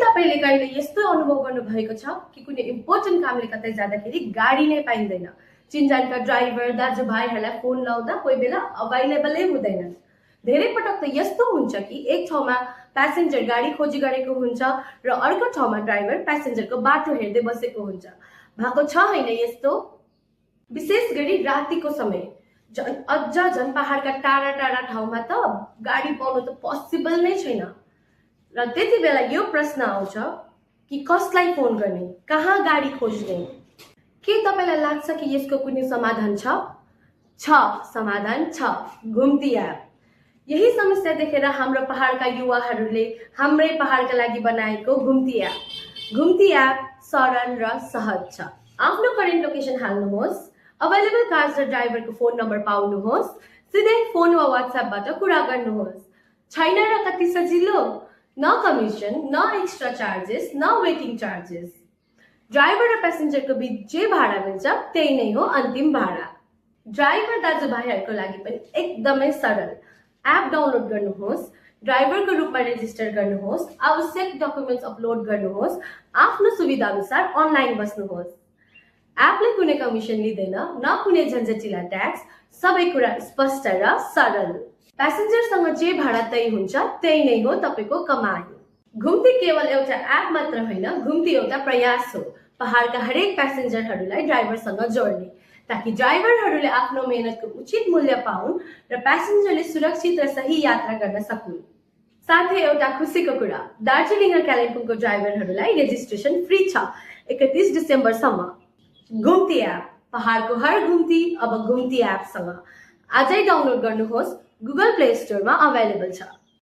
तपाईले कहिले यस्तो अनुभव गर्नुभएको छ कि कुनै इम्पोर्टेन्ट कामले कतै जाँदाखेरि गाडी नै पाइँदैन, चिनजानका ड्राइभर दाजुभाइहरूलाई फोन लाउँदा कोही बेला अभाइलेबलै हुँदैनन्। धेरै पटक त यस्तो हुन्छ कि एक ठाउँमा प्यासेन्जर गाडी खोजी गरेको हुन्छ र अर्को ठाउँमा ड्राइभर प्यासेन्जरको बाटो हेर्दै बसेको हुन्छ। भएको छ हैन यस्तो, विशेष गरी रातिको समय झन् पहाडका टाढा टाढा ठाउँमा त गाडी पाउनु त पोसिबल नै छैन। र त्यति बेला यो प्रश्न आउँछ कि कसलाई फोन गर्ने, कहाँ गाडी खोज्ने। के तपाईलाई लाग्छ कि यसको कुनै समाधान छ? समाधान छ, घुम्ती एप। यही समस्या देखेर हाम्रो पहाडका युवाहरूले हाम्रै पहाडका लागि बनाएको घुम्ती एप सरल र सहज छ। आफ्नो करेन्ट लोकेसन हाल्नुहोस्, अवेलेबल कार्स र ड्राइभरको फोन नम्बर पाउनुहोस्, सिधै फोन वा व्हाट्सएपबाट कुरा गर्नुहोस्। छैन र कति सजिलो, न कमिसन, न एक्स्ट्रा चार्जेस, न वेटिङ चार्जेस। ड्राइभर र प्यासेन्जरको बीच जे भाडा मिल्छ त्यही नै हो अन्तिम भाडा। ड्राइभर दाजुभाइहरूको लागि पनि एकदमै सरल। एप डाउनलोड गर्नुहोस्, ड्राइभरको रूपमा रेजिस्टर गर्नुहोस्, आवश्यक डकुमेन्ट्स अपलोड गर्नुहोस्, आफ्नो सुविधा अनुसार अनलाइन बस्नुहोस्। एपले कुनै कमिसन लिँदैन, न कुनै झन्झटिला ट्याक्स, सबै कुरा स्पष्ट र सरल। प्यासेन्जरसँग जे भाडा तय हुन्छ त्यही नै हो तपाईको कमाई। घुम्ती केवल एउटा एप मात्र होइन, घुम्ती एउटा प्रयास हो पहाडका हरेक प्यासेन्जरहरूलाई ड्राइभरसँग जोड्ने, ताकि ड्राइभरहरूले आफ्नो मेहनतको उचित मूल्य पाउन् र प्यासेन्जरले सुरक्षित र सही यात्रा गर्न सकुन्। साथै एउटा खुसीको कुरा, दार्जिलिङ र कालिम्पोङको ड्राइभरहरूलाई रेजिस्ट्रेसन फ्री छ 31 डिसेम्बरसम्म। घुम्ती एप, पहाडको हर घुम्ती अब घुम्ती एपसँग। आजै डाउनलोड गर्नुहोस्, गुगल प्ले स्टोरमा अभाइलेबल छ।